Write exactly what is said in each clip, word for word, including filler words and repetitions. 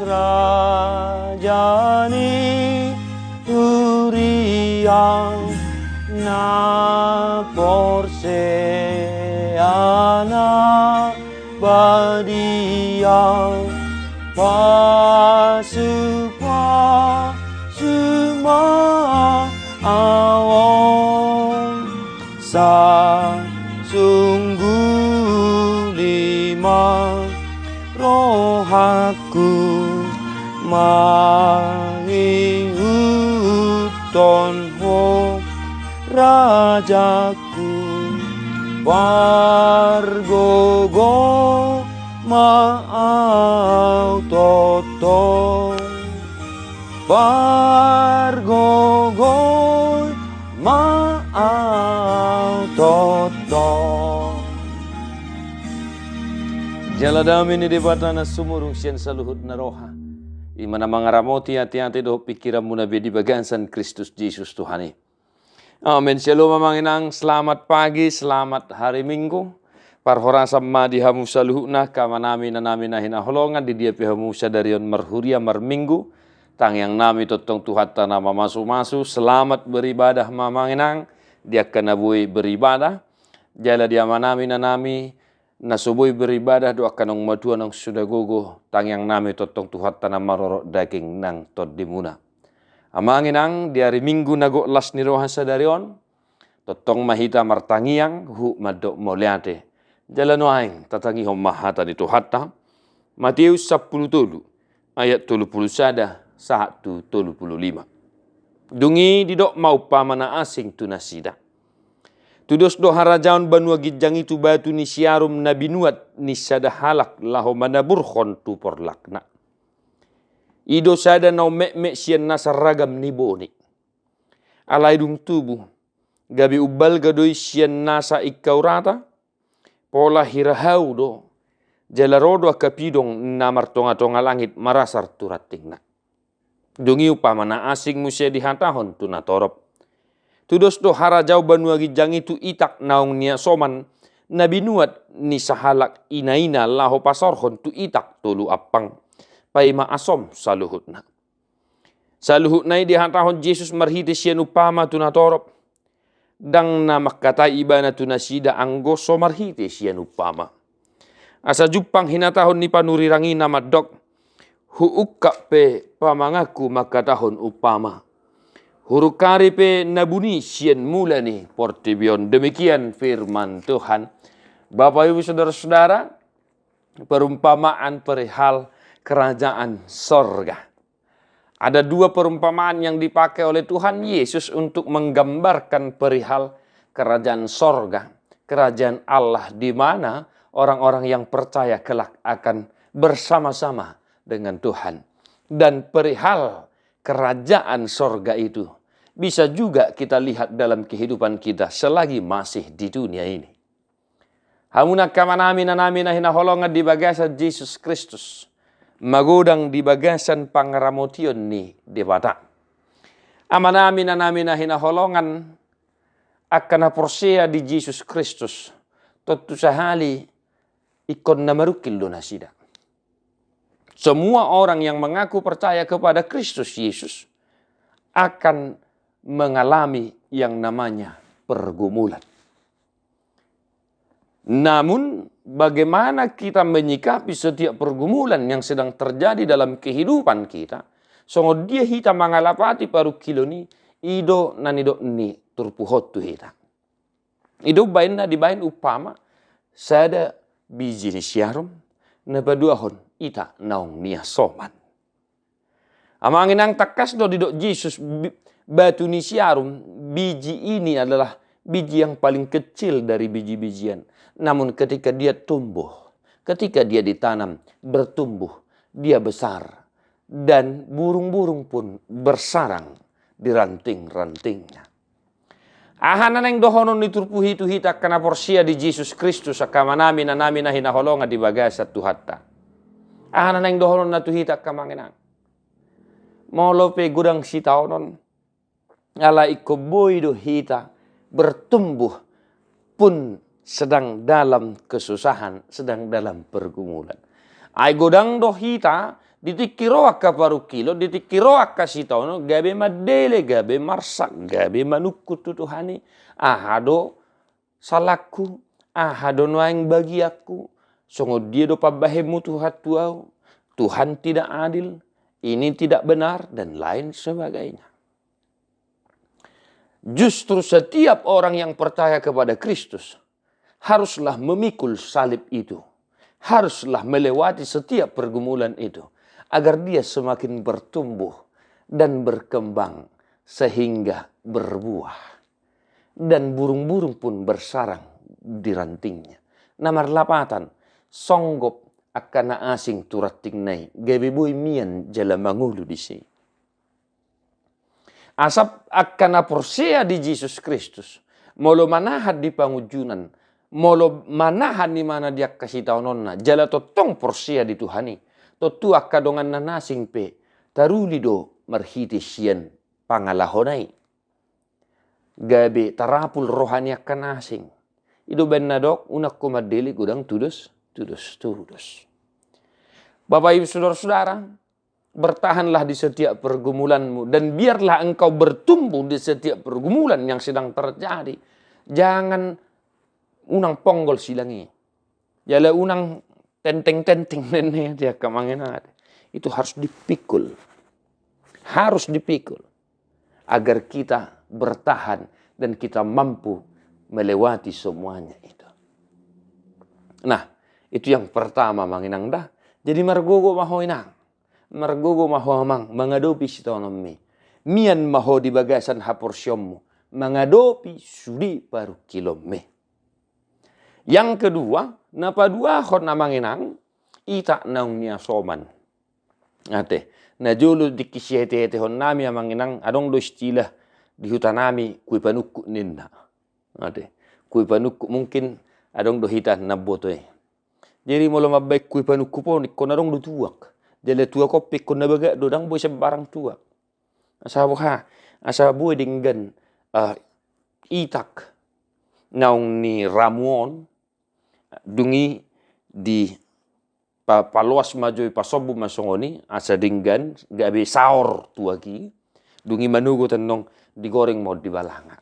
Raja ni huria na porsea na badia, pasupasu ma ahu on. Sasungguhna ma rohangku mangihuthon Ho, Rajaku, pargogoi ma ahu tongtong. Pargogoi ma ahu tongtong. Jala dame ni Debata na sumurung sian saluhutna roha, i ma na mangaramoti ateate dohot pingkiranmuna be di bagasan Kristus Jesus Tuhan i. Amen. Shalom amang inang, selamat pagi, selamat hari Minggu. Parhorasan ma di hamu saluhutna, angka amanami, inanami na hinaholongan, di dia pe hamu sadari on marhuria, marminggu. Tangiangnami tongtong Tuhanta na mamasumasu, selamat beribadah ma amang inang, di angka na boi beribadah. Jala di amanami, inanami, na so boi beribadah dohot angka naung matua, naung suda gogo, tangiangnami tongtong Tuhanta na marorot daging nang tondimuna. Amang inang, di ari Minggu na gok las ni roha sadari on, tongtong ma hita martangiang, huhut mandok mauliate. Jala nuaeng tatangihon ma hata ni Tuhanta, Mateus sampulu tolu, ayat tolu pulu sada sahat tu tolu pulu lima. Dung i didok ma umpama na asing tu nasida. Tudos do harajaon banua ginjang i tu batu ni siarum na binuat ni sada halak laho manaburhon tu porlakna. I do sada na ummetmet sian nasa ragam ni boni. Alai dung tubu, gabe umbalga do i sian nasa ingkau rata, pola hira hau do, jala ro do angka pidong na martongatonga langit marasar tu rantingna. Dung i umpama na asing muse dihatahon tu natorop. Tudos do harajaon banua ginjang i tu itak naung niasoman, na binuat ni sahalak inaina laho pasorhon tu itak tolu ampang, paima asom saluhutna. Saluhutna i dihatahon Jesus marhite sian umpama tu natorop. Ndang na mangkatai ibana tu nasida anggo so marhite sian umpama. Asa jumpang hinatahon ni panurirang i na mandok, huungkap pe pamanganku mangkatahon umpama. Hurungkari pe na buni sian mula ni portibi on. Demikian firman Tuhan. Bapak Ibu Saudara-saudara, perumpamaan perihal kerajaan sorga. Ada dua perumpamaan yang dipakai oleh Tuhan Yesus untuk menggambarkan perihal kerajaan sorga, kerajaan Allah, di mana orang-orang yang percaya kelak akan bersama-sama dengan Tuhan. Dan perihal kerajaan sorga itu bisa juga kita lihat dalam kehidupan kita selagi masih di dunia ini. Hamu angka amanami, inanami na hinaholongan di bagasan Jesus Kristus, magodang di bagasan pangaramotion ni Debata. Amanami, inanami na hinaholongan, angka na porsea di Jesus Kristus, tontu sahali ingkon na marungkil do nasida. Semua orang yang mengaku percaya kepada Kristus Yesus akan mengalami yang namanya pergumulan. Namun, bagaimana kita menyikapi setiap pergumulan yang sedang terjadi dalam kehidupan kita? Songon dia hita mangalapati parungkilon i? I do na nidok ni turpuk on tu hita. I do baenna dibaen umpama sada biji ni siarum, na paduahon itak naung niasoman. Amang inang, tangkas do didok Jesus, bi-, batu ni siarum, biji ini adalah biji yang paling kecil dari biji-bijian. Namun ketika dia tumbuh, ketika dia ditanam, bertumbuh, dia besar, dan burung-burung pun bersarang di ranting-rantingnya. Aha na naeng dohonon ni turpuk i tu hita angka na porsea di Jesus Kristus, angka amanami, inanami na hinaholongan di bagasan Tuhanta? Aha na naeng dohononna tu hita angka amang inang? Molo pe godang sitaonon, alai ingkon boi do hita bertumbuh pun sedang dalam kesusahan, sedang dalam pergumulan. Ai godang do hita Di tingki ro angka parungkilon, di tingki ro angka sitaonon, gabe mandele, gabe marsak, gabe manungkun tu Tuhan i. Aha do salangku, aha do nuaeng bagianku, songon dia do pambahenmu Tuhan tu ahu, Tuhan tidak adil, ini tidak benar, dan lain sebagainya. Justru setiap orang yang percaya kepada Kristus haruslah memikul salib itu, haruslah melewati setiap pergumulan itu, agar dia semakin bertumbuh dan berkembang sehingga berbuah. Dan burung-burung pun bersarang di rantingnya. Na marlapatan, songgop angka na asing tu rantingna i, gabe boi mian jala mangolu disi. Asa angka na porsea di Jesus Kristus, molo manahan di pangunjunan, molo manahan imana di angka sitaononna, jala tongtong porsea di Tuhan i, tontu angka donganna na asing pe taruli do marhite sian pangalahona i. Gabe tarapul roha ni angka na asing. I do umbahen na dok, unang ho mandele godang tudos, tudos, tudos. Bapak Ibu Saudara-saudara, bertahanlah di setiap pergumulanmu, dan biarlah engkau bertumbuh di setiap pergumulan yang sedang terjadi. Jangan, unang ponggol silang i. Jala unang tenteng-tenteng nene dia, amang inang. Itu harus dipikul. Harus dipikul. Agar kita bertahan dan kita mampu melewati semuanya itu. Nah, itu yang pertama, amang inang da. Jadi margogo ma ho inang. Margogo ma ho amang, mangadopi sitaononmi. Mian ma ho di bagasan haporseaonmu mangadopi sude parungkilonmi. Yang kedua, na paduahon, amang inang, itak naung niasoman. Ate, najolo tingki sihetehon nami, amang inang, adong do istilah di huta nami kue panungkun ninna. Ate, kue panungkun, mungkin adong do hita na boto i. Jadi molo mambaen kue panungkun on, ingkon adong do tuak. Jala tuak on pe ingkon na bagak do, ndang boi sembarang tuak. Asa boha, asa boi denggan, eh, itak naung niramu on, dung i di pa-, paloas ma jo i, pasombu ma songon i, asa denggan, gabe saor tuak i, dung i manogot annon digoreng ma on di balanga.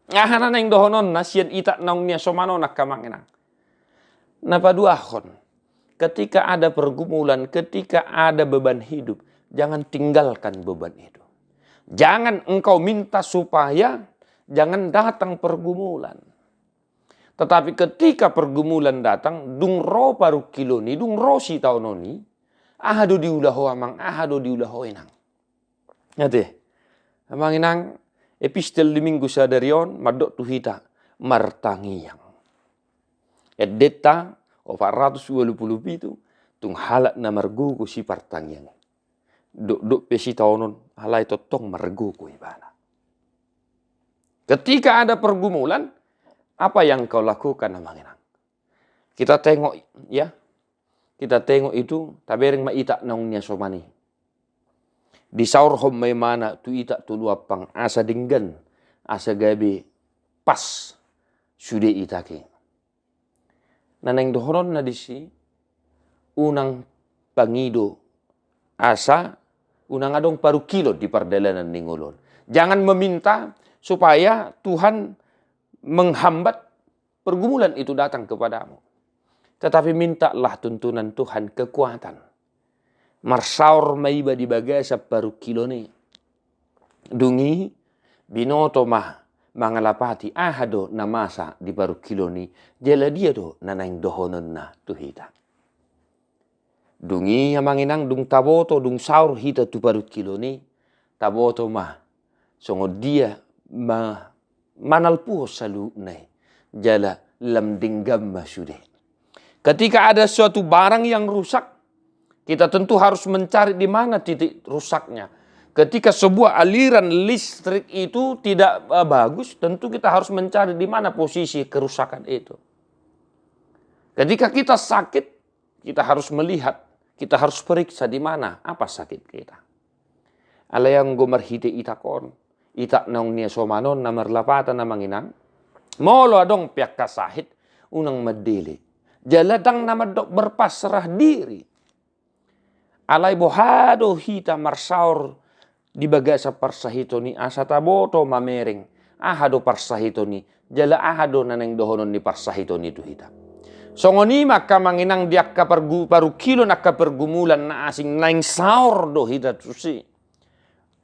Aha na naeng dohononna sian itak naung niasoman on, angka amang inang? Na paduahon, ketika ada pergumulan, ketika ada beban hidup, jangan tinggalkan beban itu. Jangan engkau minta supaya jangan datang pergumulan. Tetapi ketika pergumulan datang, dung ro parungkilon i, dung ro sitaonon i, aha do diula ho amang, aha do diula ho inang? Ate, amang inang, epistel di Minggu sadari on mandok tu hita martangiang. Endenta opat ratus ualu pulu pitu, tung halak na margogo sipartangiang. Dokdok pe sitaonon, alai tongtong margogo ibana. Ketika ada pergumulan, apa yang kau lakukan, amang inang? Kita tengok, ya. Kita tengok itu, tabereng ma itak naung niasoman i. Disaorhon ma imana tu itak tolu ampang, asa denggan, asa gabe pas sude itak i. Na naeng dohononna disi, unang pangido asa unang adong parungkilon di pardalanan ni ngolu on. Jangan meminta supaya Tuhan menghambat pergumulan itu datang kepadamu. Tetapi mintalah tuntunan Tuhan kekuatan. Marsaor ma iba di bagasan parungkilon i. Dung i binoto ma mangalapati aha do na masa di parungkilon i, jala dia do na naeng dohononna tu hita. Dung i amang inang, dung taboto, dung saor hita tu parungkilon i, taboto ma songon dia ma-, manalpuhon saluhutna i, jala lam denggan ma sude. Ketika ada suatu barang yang rusak, kita tentu harus mencari di mana titik rusaknya. Ketika sebuah aliran listrik itu tidak, eh, bagus, tentu kita harus mencari di mana posisi kerusakan itu. Ketika kita sakit, kita harus melihat, kita harus periksa di mana, apa sakit kita. Alai anggo marhite itak on, itak naung niasoman on, na marlapatan amang inang, molo adong pe angka sahit, unang mandele. Jala ndang na mandok berpasrah diri. Alai boha do hita marsaor di bagasan parsahiton i asa taboto mamereng aha do parsahiton i, jala aha do na naeng dohonon ni parsahiton i tu hita. Songon i ma angka amang inang di angka pargu-, parungkilon angka pergumulan na asing naeng saor do hita tusi.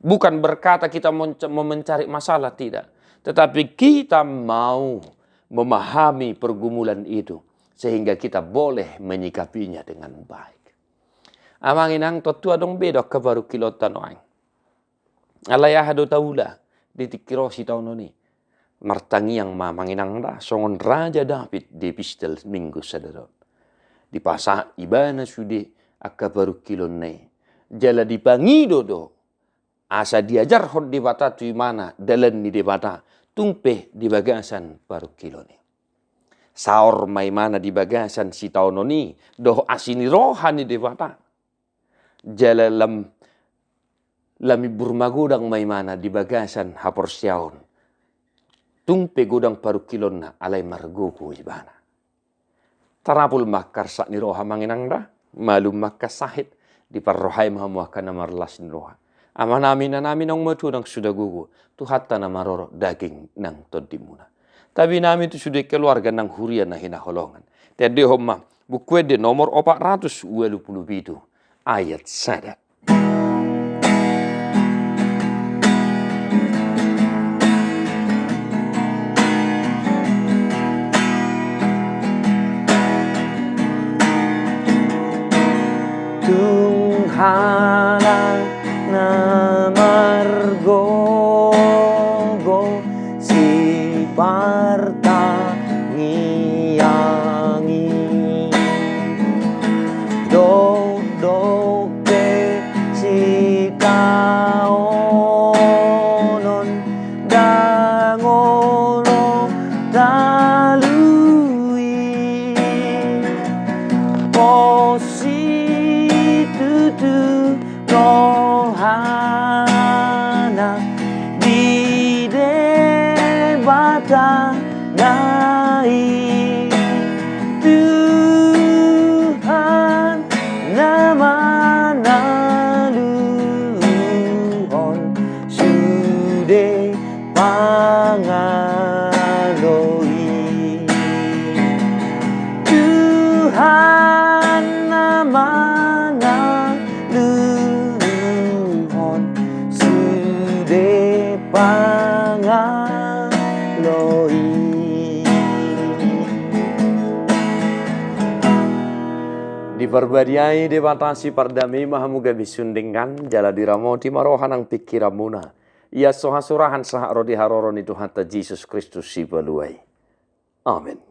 Bukan berkata kita menc-, mau mencari masalah, tidak. Tetapi kita mau memahami pergumulan itu sehingga kita boleh menyikapinya dengan baik. Amang inang, tontu adong be do angka parungkilonta nuaeng. Alai aha do taula di tingki ro sitaonon i? Martangiang ma amang inang da, songon Raja Daud di epistel Minggu sadari on. Dipasahat ibana sude angka parungkilonna i. Jala dipangido do asa diajarhon Debata tu imana dalan ni Debata, tung pe di bagasan parungkilon i. Saor ma imana di bagasan sitaonon i dohot asi ni roha ni Debata. Jala lam, lam imbur magodang ma imana di bagasan haporseaon. Tung pe godang parungkilonna, alai margogo ibana. Tarapul ma angka arsak ni roha amang inang da, malum ma angka sahit, diparrohai ma hamu angka na marlas ni roha. Amanami, inanami, naung matua, naung suda gogo, Tuhanta na marorot daging nang tondimuna. Tabinami tu sude keluarga nang huria na hinaholongan. Taendehon ma Buku Ende nomor opat ratus ualu pulu pitu, ayat sada. Tung halak na margogo sipartangiangi, dokdok pe sitaonon ndang olo talui. Pos situtu rohana di Debata nai. Tuhan na manaluhon sude pangalo i. Tuhan na manaluhon sude pangalo i. Diparbadiai Debata sipardame ma hamu gabe siundingan, jala diramoti ma roha nang pingkiranmuna. Ia so hasurahan sahat ro di haroro ni Tuhanta Jesus Kristus Sipalua i. Amen.